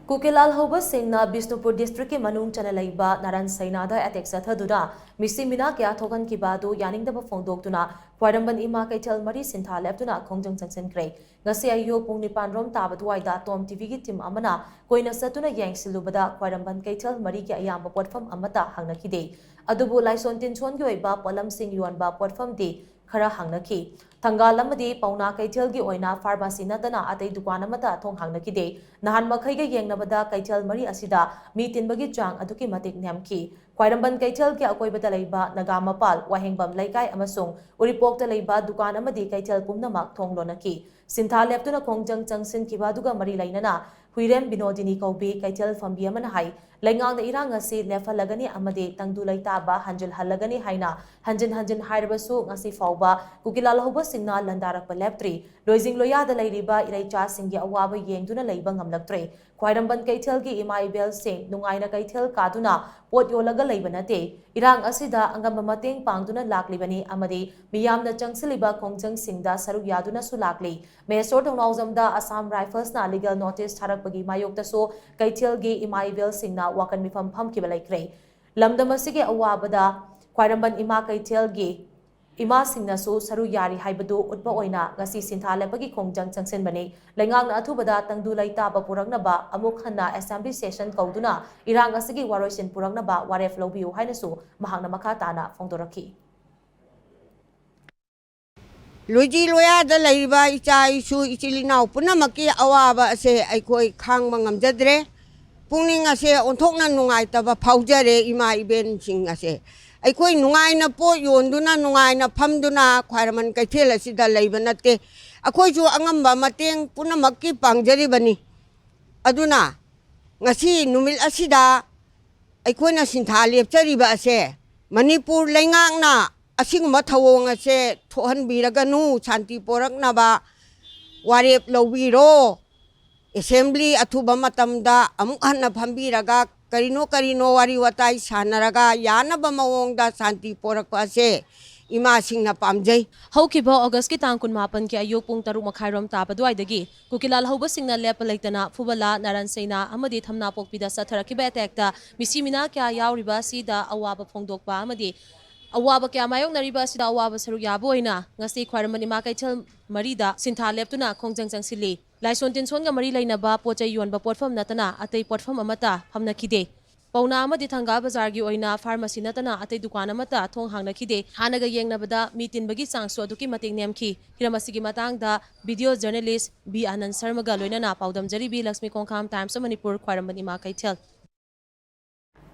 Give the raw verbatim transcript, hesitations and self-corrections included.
ꯀꯨꯀꯤꯂꯥꯜ ꯍꯧꯕꯁꯤꯡꯅ ꯕꯤꯁꯅꯨꯄꯨꯔ ꯗꯤꯁꯇ꯭ꯔꯤꯛꯀꯤ ꯃꯅꯨꯡ ꯆꯟꯅ ꯂꯩꯕ ꯅꯥꯔꯥꯟ ꯁꯩꯅꯥꯗ ꯑꯦꯇꯦꯛ ꯆꯠꯊꯗꯨꯅ ꯃꯤꯁꯤ ꯃꯤꯅꯥ ꯀꯌꯥ ꯊꯣꯛꯍꯟꯈꯤꯕ ꯑꯗꯨ ꯌꯥꯅꯤꯡꯗꯕ ꯐꯣꯡꯗꯣꯛꯇꯨꯅ ꯈ꯭ꯋꯥꯏꯔꯝꯕꯟ ꯏꯃꯥ ꯀꯩꯊꯦꯜ ꯃꯔꯤ ꯁꯤꯟꯊꯥ ꯂꯦꯞꯇꯨꯅ ꯈꯣꯡꯖꯪ ꯆꯪꯁꯤꯟꯈ꯭ꯔꯦ꯫ ꯉꯁꯤ ꯑꯌꯨꯛ ꯄꯨꯡ ꯅꯤꯄꯥꯟ ꯔꯣꯝ ꯇꯥꯕ ꯑꯗꯨꯋꯥꯏꯗ ꯇꯣꯝ ꯇꯤꯚꯤꯒꯤ ꯇꯤꯝ ꯑꯃꯅ ꯀꯣꯏꯅ ꯆꯠꯇꯨꯅ ꯌꯦꯡꯁꯤꯜꯂꯨꯕꯗ ꯈ꯭ꯋꯥꯏꯔꯝꯕꯟ ꯀꯩꯊꯦꯜ ꯃꯔꯤꯒꯤ ꯑꯌꯥꯝꯕ ꯄꯣꯠꯐꯝ ꯑꯃꯠꯇ ꯍꯥꯡꯅꯈꯤꯗꯦ꯫ ꯑꯗꯨꯕꯨ ꯂꯥꯏꯁꯣꯟ ꯇꯤꯟꯁꯣꯟꯒꯤ ꯑꯣꯏꯕ ꯄꯣꯠꯂꯝꯁꯤꯡ ꯌꯣꯟꯕ ꯄꯣꯠꯐꯝꯗꯤ ꯈꯔ ꯍꯥꯡꯅꯈꯤ꯫ ꯊꯪꯒꯥꯜ ꯑꯃꯗꯤ ꯄꯥꯎꯅꯥ ꯀꯩꯊꯦꯜꯒꯤ ꯑꯣꯏꯅ ꯐꯥꯔꯃꯥꯁꯤ ꯅꯠꯇꯅ ꯑꯇꯩ ꯗꯨꯀꯥꯟ ꯑꯃꯠꯇ ꯊꯣꯡ ꯍꯥꯡꯅꯈꯤꯗꯦ꯫ ꯅꯍꯥꯟ ꯃꯈꯩꯒ ꯌꯦꯡꯅꯕꯗ ꯀꯩꯊꯦꯜ ꯃꯔꯤ ꯑꯁꯤꯗ ꯃꯤ ꯇꯤꯟꯕꯒꯤ ꯆꯥꯡ ꯑꯗꯨꯛꯀꯤ ꯃꯇꯤꯛ ꯅꯦꯝꯈꯤ꯫ ꯈ꯭ꯋꯥꯏꯔꯝꯕꯟ ꯀꯩꯊꯦꯜꯒꯤ ꯑꯀꯣꯏꯕꯗ ꯂꯩꯕ ꯅꯒꯥꯃꯄꯥꯜ, ꯋꯥꯍꯦꯡꯕꯝ ꯂꯩꯀꯥꯏ ꯑꯃꯁꯨꯡ ꯎꯔꯤꯄꯣꯛꯇ ꯂꯩꯕ ꯗꯨꯀꯥꯟ ꯑꯃꯗꯤ ꯀꯩꯊꯦꯜ ꯄꯨꯝꯅꯃꯛ ꯊꯣꯡ ꯂꯣꯟꯅꯈꯤ꯫ ꯁꯤꯟꯊꯥ ꯂꯦꯞꯇꯨꯅ ꯈꯣꯡꯖꯪ ꯆꯪꯁꯤꯟꯈꯤꯕ ꯑꯗꯨꯒ ꯃꯔꯤ ꯂꯩꯅꯅ ꯍꯨꯏꯔꯦꯝ ꯕꯤꯅꯣꯗꯤꯅꯤ ꯀꯧꯕꯤ ꯀꯩꯊꯦꯜ ꯐꯝꯕꯤ ꯑꯃꯅ ꯍꯥꯏ, ꯂꯩꯉꯥꯛꯅ ꯏꯔꯥꯡ ꯑꯁꯤ ꯂꯦꯞꯍꯜꯂꯒꯅꯤ ꯑꯃꯗꯤ ꯇꯪꯗꯨ ꯂꯩꯇꯥꯕ ꯍꯟꯖꯤꯜꯍꯜꯂꯒꯅꯤ ꯍꯥꯏꯅ ꯍꯟꯖꯤꯟ ꯍꯟꯖꯤꯟ ꯍꯥꯏꯔꯕꯁꯨ ꯉꯁꯤ ꯐꯥꯎꯕ ꯀꯨꯀꯤꯂꯥꯜ ꯍꯧꯕꯁꯤꯡꯅ ꯂꯟꯗꯥꯔꯛꯄ ꯂꯦꯞꯇ꯭ꯔꯤ꯫ ꯂꯣꯏꯖꯤꯡ ꯂꯣꯌꯥꯗ ꯂꯩꯔꯤꯕ ꯏꯔꯩꯆꯥꯁꯤꯡꯒꯤ ꯑꯋꯥꯕ ꯌꯦꯡꯗꯨꯅ ꯂꯩꯕ ꯉꯝꯂꯛꯇ꯭ꯔꯦ꯫ ꯈ꯭ꯋꯥꯏꯔꯝꯕꯟ ꯀꯩꯊꯦꯜꯒꯤ ꯏꯃꯥ ꯏꯕꯦꯜꯁꯤꯡ ꯅꯨꯡꯉꯥꯏꯅ ꯀꯩꯊꯦꯜ ꯀꯥꯗꯨꯅ ꯄꯣꯠ ꯌꯣꯜꯂꯒ ꯂꯩꯕ ꯅꯠꯇꯦ꯫ ꯏꯔꯥꯡ ꯑꯁꯤꯗ ꯑꯉꯝꯕ ꯃꯇꯦꯡ ꯄꯥꯡꯗꯨꯅ ꯂꯥꯛꯂꯤꯕꯅꯤ ꯑꯃꯗꯤ ꯃꯤꯌꯥꯝꯅ ꯆꯪꯁꯤꯜꯂꯤꯕ ꯈꯣꯡꯖꯪꯁꯤꯡꯗ ꯁꯔꯨꯛ ꯌꯥꯗꯨꯅꯁꯨ ꯂꯥꯛꯂꯤ꯫ ꯃꯍꯦꯁꯣꯔ ꯊꯧꯅꯥꯎꯖꯝꯗ ꯑꯁꯥꯝ ꯔꯥꯏꯐꯜꯁꯅ ꯂꯤꯒꯦꯜ ꯅꯣꯇꯤꯁ ꯊꯥꯔꯛꯄꯒꯤ ꯃꯥꯌꯣꯛꯇꯁꯨ ꯀꯩꯊꯦꯜꯒꯤ ꯏꯃꯥ ꯏꯕꯦꯜꯁꯤꯡꯅ ꯋꯥꯀꯟ ꯃꯤꯐꯝ ꯐꯝꯈꯤꯕ ꯂꯩꯈ꯭ꯔꯦ꯫ ꯂꯝꯗꯝ ꯑꯁꯤꯒꯤ ꯑꯋꯥꯕꯗ ꯈ꯭ꯋꯥꯏꯔꯝꯕꯟ ꯏꯃꯥ ꯀꯩꯊꯦꯜꯒꯤ ꯏꯃꯥꯁꯤꯡꯅꯁꯨ ꯁꯔꯨ ꯌꯥꯔꯤ ꯍꯥꯏꯕꯗꯨ ꯎꯠꯄ ꯑꯣꯏꯅ ꯉꯁꯤ ꯁꯤꯟꯊꯥ ꯂꯦꯞꯄꯒꯤ ꯈꯣꯡꯖꯪ ꯆꯪꯁꯤꯟꯕꯅꯤ꯫ ꯂꯩꯉꯥꯛꯅ ꯑꯊꯨꯕꯗ ꯇꯪꯗꯨ ꯂꯩꯇꯥꯕ ꯄꯨꯔꯛꯅꯕ ꯑꯃꯨꯛ ꯍꯟꯅ ꯑꯦꯁꯦꯝꯕ꯭ꯂꯤ ꯁꯦꯁꯟ ꯀꯧꯗꯨꯅ ꯏꯔꯥꯡ ꯑꯁꯤꯒꯤ ꯋꯥꯔꯣꯏꯁꯤꯟ ꯄꯨꯔꯛꯅꯕ ꯋꯥꯔꯦꯞ ꯂꯧꯕꯤꯌꯨ ꯍꯥꯏꯅꯁꯨ ꯃꯍꯥꯛꯅ ꯃꯈꯥ ꯇꯥꯅ ꯐꯣꯡꯗꯣꯔꯛꯈꯤ꯫ ꯂꯣꯏꯖꯤ ꯂꯣꯌꯥꯗ ꯂꯩꯔꯤꯕ ꯏꯆꯥ ꯏꯁꯨ ꯏꯆꯤꯜ ꯏꯅꯥꯎ ꯄꯨꯝꯅꯃꯛꯀꯤ ꯑꯋꯥꯕ ꯑꯁꯦ ꯑꯩꯈꯣꯏ ꯈꯥꯡꯕ ꯉꯝꯖꯗ꯭ꯔꯦ꯫ ꯄꯨꯛꯅꯤꯡ ꯑꯁꯦ ꯑꯣꯟꯊꯣꯛꯅ ꯅꯨꯡꯉꯥꯏꯇꯕ ꯐꯥꯎꯖꯔꯦ꯫ ꯏꯃꯥ ꯏꯕꯦꯟꯁꯤꯡ ꯑꯁꯦ ꯑꯩꯈꯣꯏ ꯅꯨꯡꯉꯥꯏꯅ ꯄꯣꯠ ꯌꯣꯟꯗꯨꯅ ꯅꯨꯡꯉꯥꯏꯅ ꯐꯝꯗꯨꯅ ꯈ꯭ꯋꯥꯏꯔꯝꯕꯟ ꯀꯩꯊꯦꯜ ꯑꯁꯤꯗ ꯂꯩꯕ ꯅꯠꯇꯦ꯫ ꯑꯩꯈꯣꯏꯁꯨ ꯑꯉꯝꯕ ꯃꯇꯦꯡ ꯄꯨꯝꯅꯃꯛꯀꯤ ꯄꯥꯡꯖꯔꯤꯕꯅꯤ꯫ ꯑꯗꯨꯅ ꯉꯁꯤ ꯅꯨꯃꯤꯠ ꯑꯁꯤꯗ ꯑꯩꯈꯣꯏꯅ ꯁꯤꯟꯊꯥ ꯂꯦꯞꯆꯔꯤꯕ ꯑꯁꯦ ꯃꯅꯤꯄꯨꯔ ꯂꯩꯉꯥꯛꯅ ꯑꯁꯤꯒꯨꯝꯕ ꯊꯧꯑꯣꯡ ꯑꯁꯦ ꯊꯣꯛꯍꯟꯕꯤꯔꯒꯅꯨ, ꯁꯥꯟꯇꯤ ꯄꯣꯔꯛꯅꯕ ꯋꯥꯔꯦꯞ ꯂꯧꯕꯤꯔꯣ꯫ ꯑꯦꯁꯦꯝꯕ꯭ꯂꯤ ꯑꯊꯨꯕ ꯃꯇꯝꯗ ꯑꯃꯨꯛ ꯍꯟꯅ ꯐꯝꯕꯤꯔꯒ ꯀꯔꯤꯅꯣ ꯀꯔꯤꯅꯣ ꯋꯥꯔꯤ ꯋꯥꯇꯥꯏ ꯁꯥꯟꯅꯔꯒ ꯌꯥꯅꯕ ꯃꯑꯣꯡꯗ ꯁꯥꯟꯇꯤ ꯄꯣꯔꯛꯄ ꯑꯁꯦ ꯏꯃꯥꯁꯤꯡꯅ ꯄꯥꯝꯖꯩ꯫ ꯍꯧꯈꯤꯕ ꯑꯣꯒꯁꯀꯤ ꯇꯥꯡ ꯀꯨꯟꯃꯥꯄꯟꯒꯤ ꯑꯌꯨꯛ ꯄꯨꯡ ꯇꯔꯨꯛ ꯃꯈꯥꯏꯔꯣꯝ ꯇꯥꯕ ꯑꯗꯨꯋꯥꯏꯗꯒꯤ ꯀꯨꯀꯤꯂꯥꯜ ꯍꯧꯕꯁꯤꯡꯅ ꯂꯦꯞꯄ ꯂꯩꯇꯅ ꯐꯨꯕꯂꯥ, ꯅꯥꯔꯥꯟ ꯁꯩꯅꯥ ꯑꯃꯗꯤ ꯊꯝꯅꯥꯄꯣꯛꯄꯤꯗ ꯆꯠꯊꯔꯛꯈꯤꯕ ꯑꯦꯇꯦꯛꯇ ꯃꯤꯁꯤ ꯃꯤꯅꯥ ꯀꯌꯥ ꯌꯥꯎꯔꯤꯕ ꯑꯁꯤꯗ ꯑꯋꯥꯕ ꯐꯣꯡꯗꯣꯛꯄ ꯑꯃꯗꯤ ꯑꯋꯥꯕ ꯀꯌꯥ ꯃꯥꯌꯣꯛꯅꯔꯤꯕ ꯑꯁꯤꯗ ꯑꯋꯥꯕ ꯁꯔꯨꯛ ꯌꯥꯕ ꯑꯣꯏꯅ ꯉꯁꯤ ꯈ꯭ꯋꯥꯏꯔꯝꯕꯟ ꯏꯃꯥ ꯀꯩꯊꯦꯜ ꯃꯔꯤꯗ ꯁꯤꯟꯊꯥ ꯂꯦꯞꯇꯨꯅ ꯈꯣꯡꯖꯪ ꯆꯪꯁꯤꯜꯂꯤ꯫ ꯂꯥꯏꯁꯣꯟ ꯇꯤꯟꯁꯣꯟꯒ ꯃꯔꯤ ꯂꯩꯅꯕ ꯄꯣꯠ ꯆꯩ ꯌꯣꯟꯕ ꯄꯣꯠꯐꯝ ꯅꯠꯇꯅ ꯑꯇꯩ ꯄꯣꯠꯐꯝ ꯑꯃꯠꯇ ꯐꯝꯅꯈꯤꯗꯦ꯫ ꯄꯥꯎꯅꯥ ꯑꯃꯗꯤ ꯊꯪꯒꯥꯜ ꯕꯖꯥꯔꯒꯤ ꯑꯣꯏꯅ ꯐꯥꯔꯃꯥꯁꯤ ꯅꯠꯇꯅ ꯑꯇꯩ ꯗꯨꯀꯥꯟ ꯑꯃꯠꯇ ꯊꯣꯡ ꯍꯥꯡꯅꯈꯤꯗꯦ꯫ ꯍꯥꯟꯅꯒ ꯌꯦꯡꯅꯕꯗ ꯃꯤ ꯇꯤꯟꯕꯒꯤ ꯆꯥꯡꯁꯨ ꯑꯗꯨꯛꯀꯤ ꯃꯇꯤꯛ ꯅꯦꯝꯈꯤ꯫ ꯍꯤꯔꯝ ꯑꯁꯤꯒꯤ ꯃꯇꯥꯡꯗ ꯚꯤꯗꯤꯑꯣ ꯖꯔꯅꯦꯂꯤꯁ ꯕꯤ ꯑꯥꯅꯟ ꯁꯔꯃꯒ ꯂꯣꯏꯅꯅ ꯄꯥꯎꯗꯝꯖꯔꯤ B Lakshmi Khongkham, Times of Manipur, ꯈ꯭ꯋꯥꯏꯔꯝꯕꯟ ꯏꯃꯥ ꯀꯩꯊꯦꯜ꯫